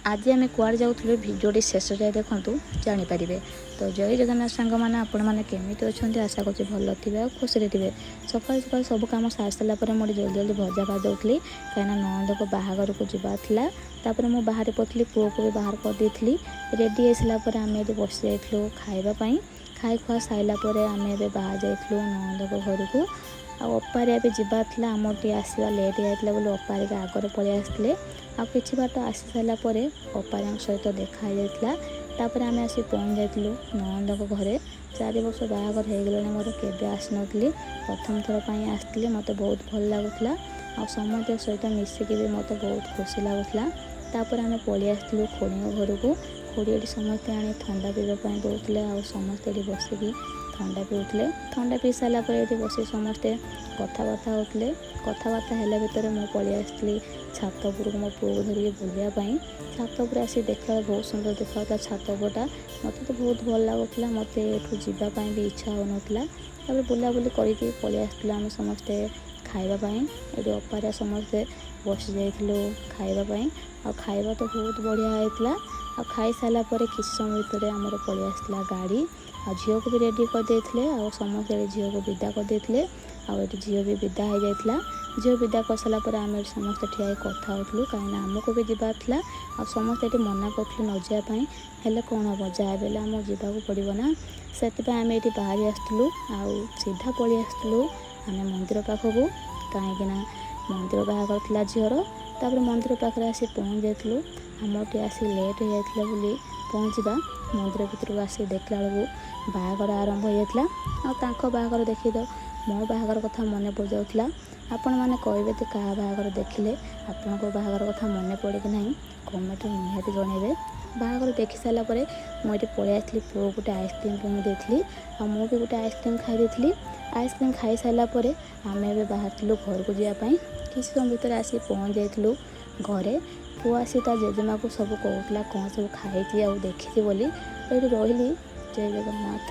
ଆଜି ଆମେ କୁଆଡ଼େ ଯାଉଥିଲୁ, ଭିଡ଼ିଓଟି ଶେଷ ଯାଏ ଦେଖନ୍ତୁ, ଜାଣିପାରିବେ। ତ ଜୟ ଜଗନ୍ନାଥ ସାଙ୍ଗମାନେ, ଆପଣମାନେ କେମିତି ଅଛନ୍ତି? ଆଶା କରୁଛି ଭଲ ଥିବେ ଆଉ ଖୁସିରେ ଥିବେ। ସକାଳୁ ସକାଳୁ ସବୁ କାମ ସାରି ସାରିଲା ପରେ ମୁଁ ଟିକେ ଜଲ୍ଦି ଜଲ୍ଦି ଭଜା ଭାଜଉଥିଲି, କାହିଁକିନା ନଣନ୍ଦଙ୍କ ବାହାଘରକୁ ଯିବାର ଥିଲା। ତାପରେ ମୁଁ ବାହାରି ପଡ଼ିଥିଲି, ପୁଅକୁ ବି ବାହାର କରିଦେଇଥିଲି। ରେଡ଼ି ହେଇସାରିଲା ପରେ ଆମେ ଏଠି ବସି ଯାଇଥିଲୁ ଖାଇବା ପାଇଁ। ଖାଇ ଖୁଆ ସାରିଲା ପରେ ଆମେ ଏବେ ବାହାରି ଯାଇଥିଲୁ ନଣନ୍ଦଙ୍କ ଘରକୁ। ଆଉ ଅପାରେ ଏବେ ଯିବାର ଥିଲା, ଆମର ଟିକେ ଆସିବା ଲେଟ୍ ହେଇଯାଇଥିଲା ବୋଲି ଅପାରିକା ଆଗରେ ପଳେଇ ଆସିଥିଲେ। ଆଉ କିଛି ବାଟ ଆସି ସାରିଲା ପରେ ଅପାରାଙ୍କ ସହିତ ଦେଖା ହେଇଯାଇଥିଲା। ତାପରେ ଆମେ ଆସି ପହଞ୍ଚି ଯାଇଥିଲୁ ନଣନ୍ଦଙ୍କ ଘରେ। 4 ବର୍ଷ ବାହାଘର ହେଇଗଲାଣି ମୋର, କେବେ ଆସିନଥିଲି। ପ୍ରଥମ ଥର ପାଇଁ ଆସିଥିଲି। ମୋତେ ବହୁତ ଭଲ ଲାଗୁଥିଲା ଆଉ ସମସ୍ତଙ୍କ ସହିତ ମିଶିକି ବି ମୋତେ ବହୁତ ଖୁସି ଲାଗୁଥିଲା। ତାପରେ ଆମେ ପଳେଇ ଆସିଥିଲୁ ଖୁଡ଼ିଙ୍କ ଘରକୁ। ଖୁଡ଼ି ଏଠି ସମସ୍ତେ ଆଣି ଥଣ୍ଡା ପିଇବା ପାଇଁ ଦେଉଥିଲେ ଆଉ ସମସ୍ତେ ଏଠି ବସିକି ଥଣ୍ଡା ପିଉଥିଲେ। ଥଣ୍ଡା ପିଇ ସାରିଲା ପରେ ଏଠି ବସି ସମସ୍ତେ କଥାବାର୍ତ୍ତା ହେଉଥିଲେ। କଥାବାର୍ତ୍ତା ହେଲା ଭିତରେ ମୁଁ ପଳେଇ ଆସିଥିଲି ଛାତ ଉପରକୁ ମୋ ପୁଅକୁ ଧରିକି ବୁଲିବା ପାଇଁ। ଛାତ ଉପରେ ଆସି ଦେଖିଲା ବେଳେ ବହୁତ ସୁନ୍ଦର ଦେଖାଯାଉଥିଲା ଛାତ ଉପରଟା। ମୋତେ ତ ବହୁତ ଭଲ ଲାଗୁଥିଲା। ମୋତେ ଏଠୁ ଯିବା ପାଇଁ ବି ଇଚ୍ଛା ହେଉନଥିଲା। ତାପରେ ବୁଲାବୁଲି କରିକି ପଳେଇ ଆସିଥିଲୁ ଆମେ ସମସ୍ତେ ଖାଇବା ପାଇଁ। ଏଠି ଅପାରେ ସମସ୍ତେ ବସି ଯାଇଥିଲୁ ଖାଇବା ପାଇଁ। ଆଉ ଖାଇବା ତ ବହୁତ ବଢ଼ିଆ ହେଇଥିଲା। ଆଉ ଖାଇସାରିଲା ପରେ କିଛି ସମୟ ଭିତରେ ଆମର ପଳେଇ ଆସିଥିଲା ଗାଡ଼ି। ଆଉ ଝିଅକୁ ବି ରେଡ଼ି କରିଦେଇଥିଲେ ଆଉ ସମସ୍ତେ ଏଠି ଝିଅକୁ ବିଦା କରିଦେଇଥିଲେ। ଆଉ ଏଠି ଝିଅ ବି ବିଦା ହେଇଯାଇଥିଲା। ଝିଅ ବିଦା କରିସାରିଲା ପରେ ଆମେ ଏଠି ସମସ୍ତେ ଠିଆ ହେଇ କଥା ହେଉଥିଲୁ, କାହିଁକିନା ଆମକୁ ବି ଯିବାର ଥିଲା। ଆଉ ସମସ୍ତେ ଏଠି ମନା କରୁଥିଲେ ନ ଯିବା ପାଇଁ। ହେଲେ କ'ଣ ହେବ, ଯାହା ବି ହେଲେ ଆମକୁ ଯିବାକୁ ପଡ଼ିବ ନା। ସେଥିପାଇଁ ଆମେ ଏଠି ବାହାରି ଆସିଥିଲୁ ଆଉ ସିଧା ପଳେଇ ଆସିଥିଲୁ ଆମେ ମନ୍ଦିର ପାଖକୁ, କାହିଁକିନା ମନ୍ଦିର ବାହାଘର ଥିଲା ଝିଅର। ତାପରେ ମନ୍ଦିର ପାଖରେ ଆସି ପହଞ୍ଚି ଯାଇଥିଲୁ। ଆମର ଟିକେ ଆସି ଲେଟ୍ ହେଇଯାଇଥିଲା ବୋଲି ପହଞ୍ଚିବା। ମନ୍ଦିର ଭିତରକୁ ଆସି ଦେଖିଲା ବେଳକୁ ବାହାଘର ଆରମ୍ଭ ହେଇଯାଇଥିଲା। ଆଉ ତାଙ୍କ ବାହାଘର ଦେଖି ତ ମୋ ବାହାଘର କଥା ମନେ ପଡ଼ିଯାଉଥିଲା। ଆପଣମାନେ କହିବେ ଯେ କାହା ବାହାଘର ଦେଖିଲେ ଆପଣଙ୍କ ବାହାଘର କଥା ମନେ ପଡ଼େ କି ନାହିଁ, କମେଣ୍ଟରେ ନିହାତି ଜଣାଇବେ। ବାହାଘର ଦେଖି ସାରିଲା ପରେ ମୁଁ ଏଠି ପଳେଇ ଆସିଥିଲି। ପୁଅକୁ ଗୋଟେ ଆଇସ୍କ୍ରିମ୍ କିଣି ଦେଇଥିଲି ଆଉ ମୁଁ ବି ଗୋଟେ ଆଇସ୍କ୍ରିମ୍ ଖାଇ ଦେଇଥିଲି। ଆଇସ୍କ୍ରିମ୍ ଖାଇସାରିଲା ପରେ ଆମେ ଏବେ ବାହାରିଥିଲୁ ଘରକୁ ଯିବା ପାଇଁ। କିଛି ସମୟ ଭିତରେ ଆସି ପହଞ୍ଚି ଯାଇଥିଲୁ ଘରେ। ପୁଅ ଆସି ତା ଜେଜେମାକୁ ସବୁ କହୁଥିଲା କ'ଣ ସବୁ ଖାଇଛି ଆଉ ଦେଖିଛି ବୋଲି। ଏଇଠି ରହିଲି। ଜୟ ଜଗନ୍ନାଥ।